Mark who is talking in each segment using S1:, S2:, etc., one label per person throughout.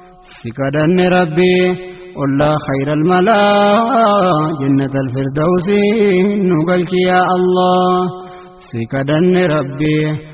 S1: Si kadhanne Rabbii ollaa khayral malaa jannatal firdawsi nu galchi yaa Allah si kadhanne Rabbii.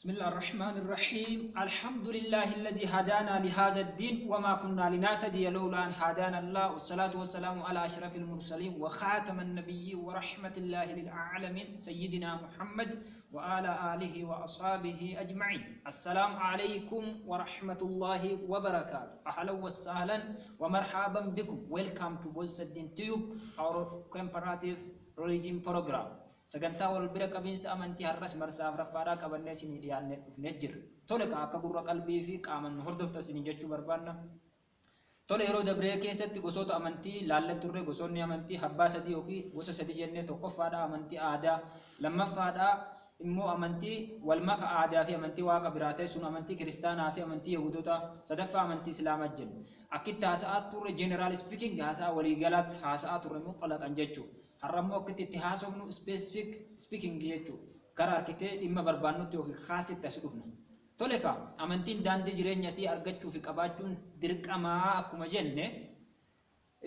S2: بسم الله الرحمن الرحيم. الحمد لله الذي هدانا لهذا الدين وما كنا لنهتدي لولا أن هدانا الله، والصلاة والسلام على أشرف المرسلين وخاتم النبيين ورحمة الله للعالمين سيدنا محمد وعلى آله وأصحابه أجمعين. السلام عليكم ورحمة الله وبركاته. أهلا وسهلا ومرحبا بكم. Welcome to Bolsaddin Tube, our comparative religion program. Sagantaa wal bira qabiinsa amantii har'as marsaa afuraffaadhaa qabannee isinii dhiyaannee dhufnee jirra. Tole, kan akka gurra qalbii fi qaaman nu hordofta isinii jechuu barbaanna. Tole, yeroo dabree keessatti gosoota amantii laallee turre. Gosoonni amantii abbaa sadii yookiin gosa sadii jennee, tokkoffaadhaa amantii aadaa, lammaffaadhaa immoo amantii walmaka aadaa fi amantii waaqa biraa ta'e, sun amantii kiristaanaa fi amantii yahudotaa, sadaffaa amantii islaamaa jenne. Akkitti haasa'aa turre general speaking, haasa'a waliigalaatti haasa'aa turre, mutlaqan jechuudha. Har'a immoo akkitti itti haasofnu specific speaking jechuudha. Gara harkitee dhimma barbaannutti yookiin kaasitti as dhufna. Tole kaa, amantiin daandii jireenyatii argachuu fi qabaachuun dirqamaa akkuma jenne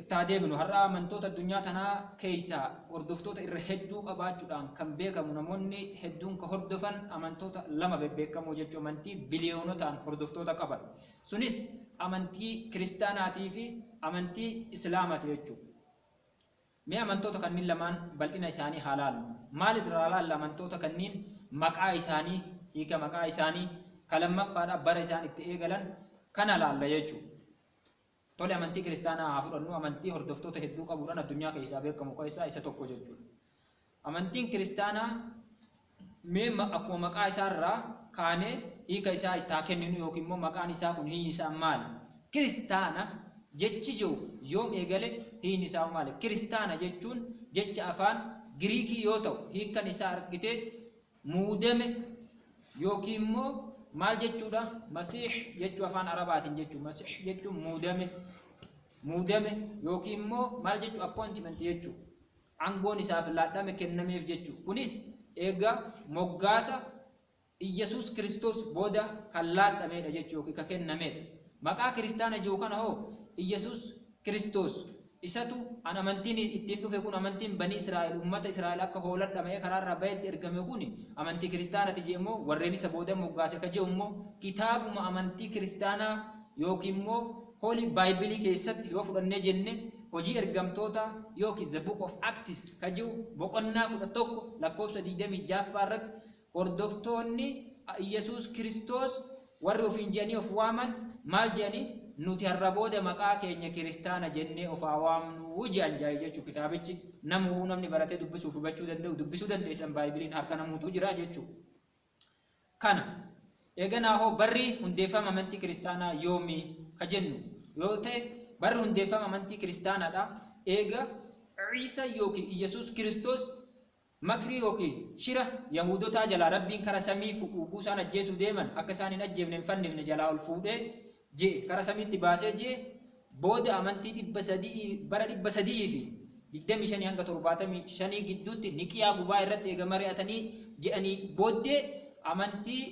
S2: itti adeemnu. Har'a amantoota addunyaa tanaa keessaa hordoftoota irra hedduu qabaachuudhaan kan beekamu, namoonni hedduun ka hordofan amantoota lama bebbeekamoo jechuun amantii biliyoonotaan hordoftoota qaban. Sunis amantii kiristaanaatii fi amantii islaamaati jechuudha. Mee amantoota kanneen lamaan bal'ina isaanii haa laallu. Maal irraa laalla amantoota kanneen? Maqaa isaanii, hiika maqaa isaanii, ka lammaffaadha bara isaan itti eegalan kana laalla jechuudha. Tole, amantii kiristaanaa haa fudhannu. Amantii hordoftoota hedduu qabuudhaan addunyaa keessaa beekamu keessaa isa tokko jechuudha. Amantiin kiristaanaa mee akkuma maqaa isaarraa kaanee hiika isaa itti haa kenninu, yookiin immoo maqaan isaa kun hiikni isaa maali? Kiristaana jechi jiru yoom eegale? Hiikni isaa maali? Kiristaana jechuun jecha afaan Giriikii yoo ta'u, hiikkan isaa argitee muudame yookiin immoo maal jechuudha? Masiix jechuu afaan Arabaatiin jechuudha. Masiix jechuun muudame, muudame yookiin immoo maal jechuu? Appointment jechuudha. Aangoon isaaf laadhame, kennameef jechuudha. Kunis egaa moggaasa Iyyasuus Kiristoos booda kan laadhamedha jechuu yookiin kan kennamedha. Maqaa kiristaana jiru kana hoo Iyyasuus Kiristoos isatu an amantiin ittiin dhufe kun, amantiin banii Israa'el, ummata Israa'el akka hooladhamee karaarraa bahetti ergame kun amantii kiristaanati jee immoo warreen isa booda moggaase ka jedhu immoo kitaabuma amantii kiristaanaa yookiin immoo Holy Bible keessatti yoo fudhannee jenne, Hojii Ergamtoota yookiin The Book of Acts ka jiru boqonnaa 11 lakkoofsa 26ffaa irratti, hordoftoonni Iyyasuus Kiristoos warri ofiin jedhanii of waaman maal jedhanii? "Nuti har'a booda maqaa keenya kiristaana jennee of haa waamnu" jedhan jaayi jechuu kitaabichi. Namuu namni baratee dubbisuuf hubachuu danda'u dubbisuu dandeessan, baaybiliin harka namuutu jira jechuu. Kana eeganaa hoo barri hundeeffama amantii kiristaanaa yoomii ka jennu yoo ta'e, barri hundeeffama amantii kiristaanaadha eega Ciisa yookiin Iyyasuus Kiristoos makrii yookiin shira Yahudotaa jalaa Rabbiin kara samii fuuguu isaan ajjeesuu deeman akka isaan hin ajjeefne, hin fannifne jalaa ol fuudhee je'e, kara samiitti baasee je'e booda, amantii 300, bara 325 hanga 75 gidduutti Niqiyaa gubaa irratti eega mari'atanii je'anii booddee amantii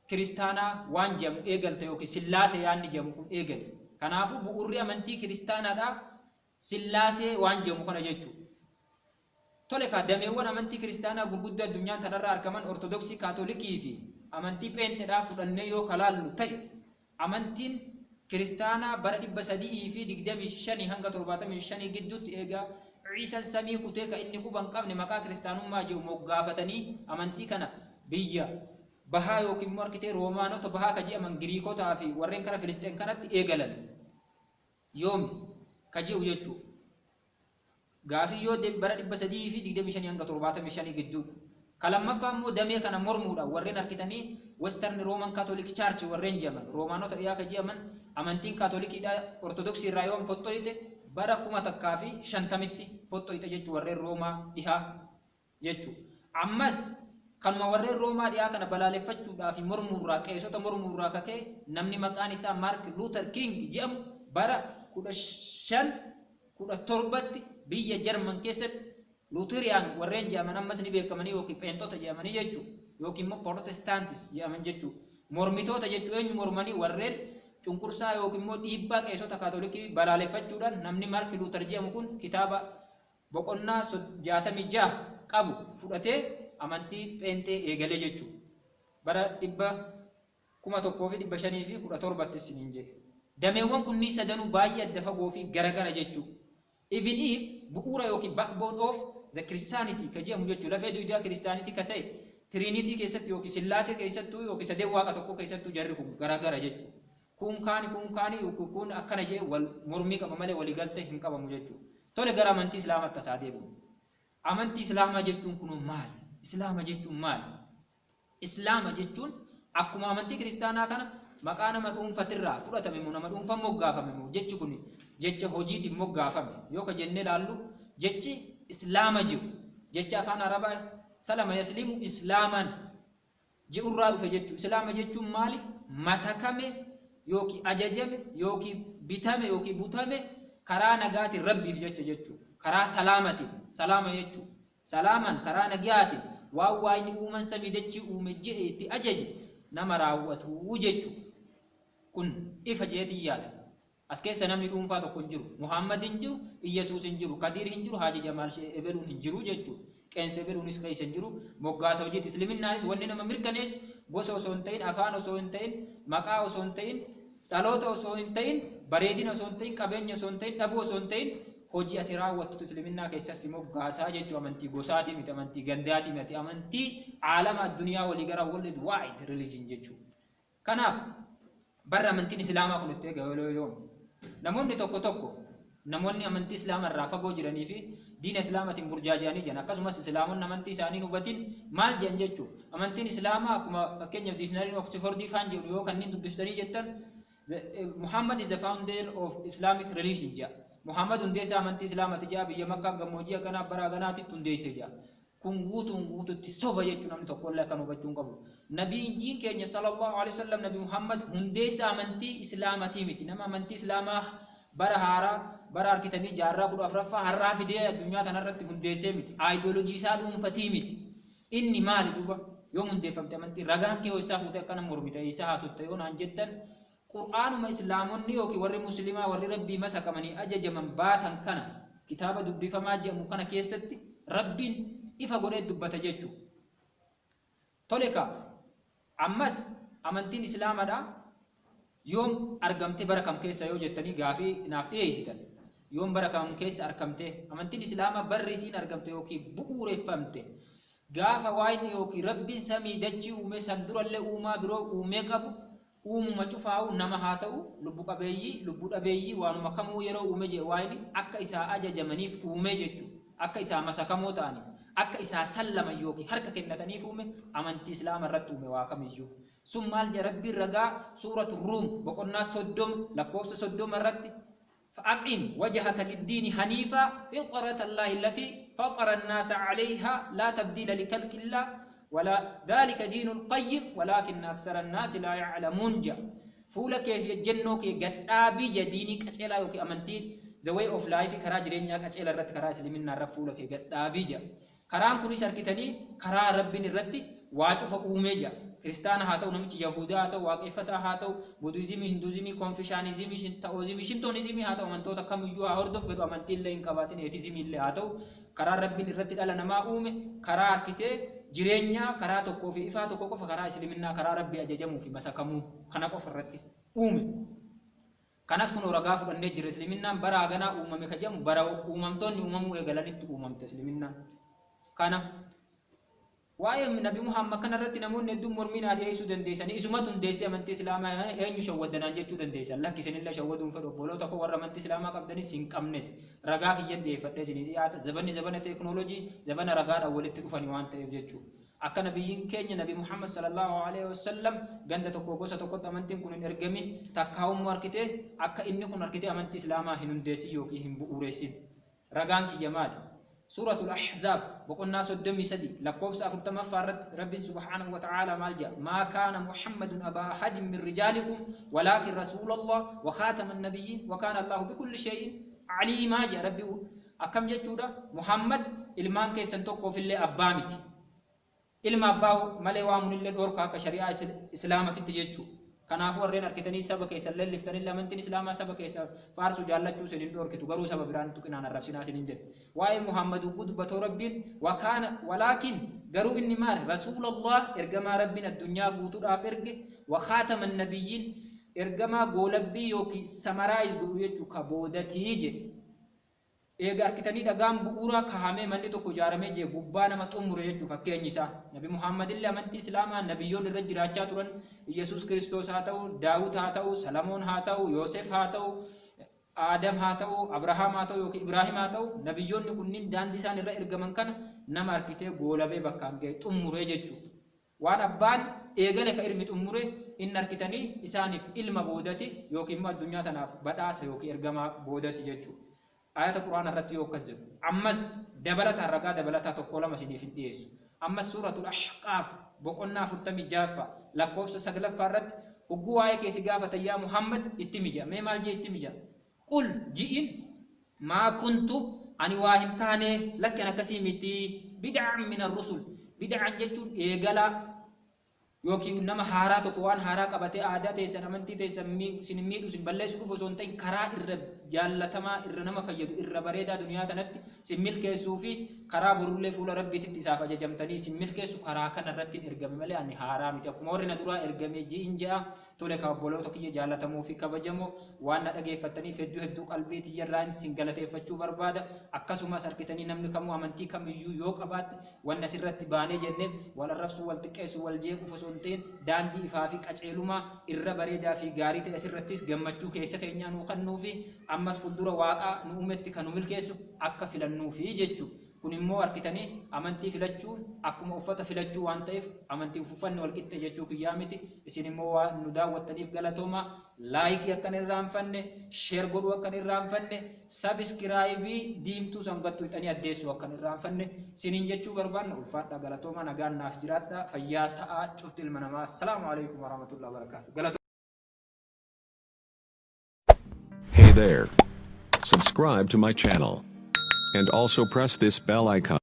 S2: kiristaanaa waan jedhamu eegalte yookiin Sillaasee yaanni jedhamu kun eegale. Kanaafuu bu'uurri amantii kiristaanaadhaa Sillaasee waan jedhamu kana jechuudha. Tole kaa, dameewwan amantii kiristaanaa gurguddoo addunyaan tanarraa argaman Ortodoksii, Kaatolikii fi amantii Pheenxeedhaa fudhannee yoo kalaallu ta'e, amantiin kiristaanaa bara 325 hanga 75 gidduutti eega Ciisan samii kutee ka inni quba hin qabne maqaa kiristaanummaa jedhu moggaafatanii amantii kana biyya bahaa yookiin immoo arkitee Roomaanota bahaa ka jedhaman Giriikotaa fi warreen kara Filisxeen kanatti eegalan. Yoomi ka jedhu jechuudha. Gaafii yoo bara 325 hanga 75 gidduudha. Ka lammaffaa immoo damee kana mormuudhaan warreen harkitanii Western Roman Catholic Church warreen jedhaman, Roomaanota dhiyaa ka jedhaman, amantiin Kaatolikiidha Ortodoksii irraa yoom fottoyte? Bara 1050tti fottoyte jechuu, warreen Roomaa dhihaa jechuu. Ammas kanuma warreen Roomaa dhiyaa kana balaaleffachuudhaa fi mormuurraa, qeesota mormuurraa kakee namni maqaan isaa Mark Luther King jedhamu bara 1517tti biyya Jarman keessatti Luuteriyaan warreen jedhaman ammas ni beekamanii yookiin Pheenxota jedhamanii jechuu yookiin immoo Protestaantis jedhaman jechuu. Mormitoota jechuu. Eenyu mormanii? Warreen Cunqursaa yookiin immoo dhiibbaa qeesota Kaatolikii balaaleffachuudhaan namni Maark Luuter jedhamu kun kitaaba boqonnaa 66 qabu fudhatee amantii pheenxee eegale jechuudha. Bara 1517tti isiniin jedhe. Dameewwan kunniin sadanuu baay'ee adda fagoo fi garagara jechuudha. Even if bu'uura yookiin backbone of the Christianity ka jedhamu jechuudha. Lafee dugdaa Kiristaanitii ka ta'e Trinity keessatti yookiin Sillaasee keessattuu yookiin sadeen Waaqa tokko keessattuu jarri kun garagara jechuudha. Kun kaani, kun kaani, kun akkana jee wal mormii qaba malee walii galtee hin qabamu jechuudha. Tole, gara amantii Islaamaatti tasaa deebi'u. Amantii Islaamaa jechuun kun maali? Islaama jechuun maali? Islaama jechuun akkuma amantii Kiristaanaa kana maqaa nama dhuunfatirraa fudhatame moo nama dhuunfan moggaafame moo, jechi kun jecha hojiitiin moggaafame yoo ka jennee ilaallu, jechi Islaama jiru jecha afaan Arabaa "سلم يسلم إسلاما" je'urraa dhufe jechuudha. Islaama jechuun maali? Masakame yookiin ajajame yookiin bitame yookiin butame karaa nagaatiin Rabbiif jecha jechuudha. Karaa salaamatiin, salaama jechuudha. Salaaman karaa nagaatiin waan Waaqni uuman samii dachii uume jedhe itti ajaje nama raawwatu jechuudha. Kun ifa jeetiin yaada. As keessa namni dhuunfaa tokko hin jiru. Muhammad hin jiru, Iyyasuus hin jiru, Kadiir hin jiru, Haaji Jamaal ebeluun hin jiru jechuudha. Qeensa ebeluunis keessa hin jiru. Moggaasa hojiiti. Isliminnaanis wanni nama mirkaneessu gosa osoo hin ta'in, afaan osoo hin ta'in, maqaa osoo hin ta'in, dhaloota osoo hin ta'in, bareedina osoo hin ta'in, qabeenya osoo hin ta'in, dhabuu osoo hin ta'in, hojii ati raawwattutu isliminnaa keessas moggaasaa jechuu. Amantii gosaatii miti, amantii gandaatii miti, amantii aalama addunyaa walii gara world wide religion jechuudha. Kanaaf barra amantiin Islaamaa kun itti eegalee yoom? Namoonni tokko tokko, namoonni amantii Islaamaa irraa fagoo jiranii fi diina Islaamaatiin burjaaja'anii jiran, akkasumas Islaamonni amantii isaanii hubatin maal jedhan jechuudha. Amantiin Islaamaa akkuma fakkeenyaaf dictionaryn Oxfordii faan jedhu yoo kanneen dubbiftanii jettan, "Muhammad is the founder of Islamic religion" jedha. Muhammad hundeessaa amantii Islaamaati jedha, biyya Makkaa gammoojjii akkanaa bara ganaatitti hundeesse jedha. Kun guutuun guututti soba jechuun namni tokko illee akkan hubachuu hin qabu. Nabiyyiin keenya صلى الله عليه وسلم, Nabi Muhammad, hundeessa amantii Islaamatii miti. Nama amantii Islaamaa bara haaraa bara harkitanii jaarraa 14ffaa har'aa fidee addunyaa kanarratti hundeessee miti. Aayidoolojii isaa dhuunfatii miti. Inni maali duuba? Yoom hundeeffamte amantii? Ragaan kee isaa fuutee akkana mormite, isaa haasofte yoo naan jettan, Qur'aanuma Islaamonni yookiin warri Muslimaa, warri Rabbii masakamanii ajajaman baatan kana, kitaaba dubbifamaa jedhamu kana keessatti Rabbiin ifa godhee dubbata jechuudha. Tole kaa, ammas amantiin Islaamaadha yoom argamte, bara kam keessa yoo jettanii gaafii naaf dhiyeessitan, yoom bara kam keessa argamte amantiin Islaamaa? Barri isiin argamte yookiin bu'uureffamte gaafa Waaqni yookiin Rabbiin samii dachii uume san durallee uumaa biroo uumee qabu, uumuma cufaa'u, nama haa ta'u, lubbu qabeeyyii, lubbu dhabeeyyii, waanuma kamuu yeroo uume jee Waaqni akka isaa ajajamaniif uume jechuudha. Akka isaa masakamoo ta'aniif, akka isaa sallaman yookiin harka kennataniif uume, amantii Islaama irratti uume waa kamiyyuu. Sun maal jedha Rabbiin? Ragaa Suuratu Ruum boqonnaa 30 lakkoofsa 30 irratti, "فأقم وجهك للدين حنيفا فطرة الله التي فطر الناس عليها لا تبديل لخلق الله ولا ذلك دين القيم ولكن أكثر الناس لا يعلمون" جا. Fuula kee fi ejjennoo kee gadhaabii ja diinii qaceelaa yookiin amantii, the way of life, karaa jireenyaa qaceela irratti, karaa isliminnaa irra fuula kee gadhaabii ja. Karaan kunis harkitanii karaa Rabbiin irratti waa cufa uumee jira. Kiristaana haa ta'u, namichi Yahudaa haa ta'u, Waaqeffataa haa ta'u, Buduuzimii, Hinduuzimii, Konfishaanizimii, Ta'oozimii, Shintoonizimii haa ta'u, amantoota kamiyyuu haa hordofu fedhu, amantii illee hin qabaatin, eetizimii illee haa ta'u, karaa Rabbiin irratti dhala namaa uume, karaa harkitee jireenyaa karaa tokkoo fi ifaa tokko qofa, karaa isliminnaa, karaa Rabbii ajajamuu fi masakamuu kana qofa irratti uume. Kanas kun ragaa fudhannee jirra. Isliminnaan bara haganaa uumame ka jedhamu, bara uumamtoonni uumamuu eegalanitti uumamte isliminnaan. Kana waa'ee Nabi Muhammad kanarratti namoonni hedduun mormii naa dhiyeessuu dandeessanii, isumatu hundeessee amantii Islaamaa, eenyu shawwaddanaan jechuu dandeessan. Lakkisinillee shawwaduun fedhu, obboloota koo warra amantii Islaamaa qabdanis hin qabnes, ragaa kiyyan dhiyeeffadhee isinii dhiyaata. Zabanni zabana teeknooloojii, zabana ragaadhaan walitti dhufani waan ta'eef jechuudha. Akka nabiyyiin keenya Nabi Muhammad صلى الله عليه وسلم ganda tokko gosa tokkotti amantiin kun hin ergamin, takkaa'ummoo harkitee akka inni kun harkitee amantii Islaamaa hin hundeessin yookiin hin bu'uureessin. Ragaan kiyya maali? Suuratul Ahzaab boqonnaa 33 lakkoofsa 40ffaa irratti Rabbiin سبحانه وتعالى maal jedha? "ما كان محمد أبا أحد من رجالكم ولكن رسول الله وخاتم النبيين وكان الله بكل شيء عليما" jedha Rabbi. Akkam jechuudha? Muhammad ilmaan keessan tokkoofillee abbaa miti. Ilma abbaa malee waamuun illee dhoorka akka shari'aa Islaamatitti jechuudha. Kanaafuu warreen arkitanii saba keessan leelliftanillee amantiin Islaamaa saba keessa faarsuu jaallachuu isin hin dhoorkitu, garuu saba biraan tuqinaan arrabsinaa isin hin jedhu. Waa'ee Muhammad hogguu dubbatoo Rabbiin wakaana walaakin garuu inni maal Rasuulallah ergamaa Rabbiin addunyaa guutuudhaaf erge wakhaatama nabiyyiin ergamaa goolabbii yookiin summarize godhu jechuu ka boodatii jedhe. Eega arkitanii dhagaan bu'uuraa kahamee manni tokko ijaaramee jee gubbaa nama xumure jechuu fakkeenyi isaa. Nabi Muhammad illee amantii Islaamaa nabiyyoon irra jiraachaa turan Yesuus Kiristoos haa ta'u, Daawud haa ta'u, Salamoon haa ta'u, Yoosef haa ta'u, Aadam haa ta'u, Abrahaam haa ta'u yookiin Ibraahim haa ta'u, nabiyyoonni kunniin daandii isaan irra ergaman kana nama arkitee goolabee bakkaan ga'e xumuree jechuudha. Waan abbaan eegale ka ilmi xumure inni arkitanii isaaniif ilma boodati yookiin immoo addunyaa tanaaf badhaasa yookiin ergamaa boodati jechuudha. Ayata Qur'aana irratti yoo akkas jedhu. Ammas dabalataan ragaa dabalataa tokko lama isiniif hin dhiyeessu. Ammas suuratul Ahqaaf boqonnaa 46ffaa lakkoofsa 9ffaa irratti hogguu waa'ee keessi gaafatan yaa Muhammad itti mija. Mee maal jee itti mija? Qul ji'in maa kuntu ani waa hin taane lakki an akkasii miti bid'an min ar-rusul. Bid'an jechuun eegalaa yookiin nama haaraa tokko waan haaraa qabatee aadaa teessan amantii teessan isin miidhu isin balleessu dhufu osoo hin ta'in karaa irra jaallatamaa irra nama fayyadu irra bareedaa duniyaa tanatti isin milkeessuu fi karaa borullee fuula Rabbiititti isaaf ajajamtanii isin milkeessu karaa kana irratti hin ergame malee ani haaraa miti. Akkuma warri na duraa ergame ji'in je'a. Tole ka obboloota kiyya jaalatamuu fi kabajamoo waan na dhageeffattaniif hedduu hedduu qalbii tiyyarraan isin galateeffachuu barbaada. Akkasumas arkitanii namni kamuu amantii kamiyyuu yoo qabaatte wanna asirratti baanee jenneef wal arrabsuu, wal xiqqeessuu, wal jeequuf osoo hin ta'in daandii ifaa fi qaceelumaa irra bareedaa fi gaarii ta'e asirrattis gammachuu keessa keenyaa nuu kennuu fi ammas fuuldura Waaqaa nu uumetti kan nu milkeessu akka filannuufi jechuudha. Kun immoo arkitanii amantii filachuun akkuma uffata filachuu waan ta'eef amantii uffanni wal qixxe jechuu kiyyaa miti. Isin immoo waan nu daawwattaniif galatooma. Like akka hin irraanfanne, share godhuu akka hin irraanfanne, subscribe diimtuu sangattuu hixanii addeessuu akka hin irraanfanne isiniin jechuu barbaanna. Ulfaadha, galatooma, nagaan naaf jiraadha, fayyaa ta'aa cufti ilma namaa. Assalaamu alaikum warahmatullahi wabarakatuh.
S3: Hey there. Subscribe to my channel. And also press this bell icon.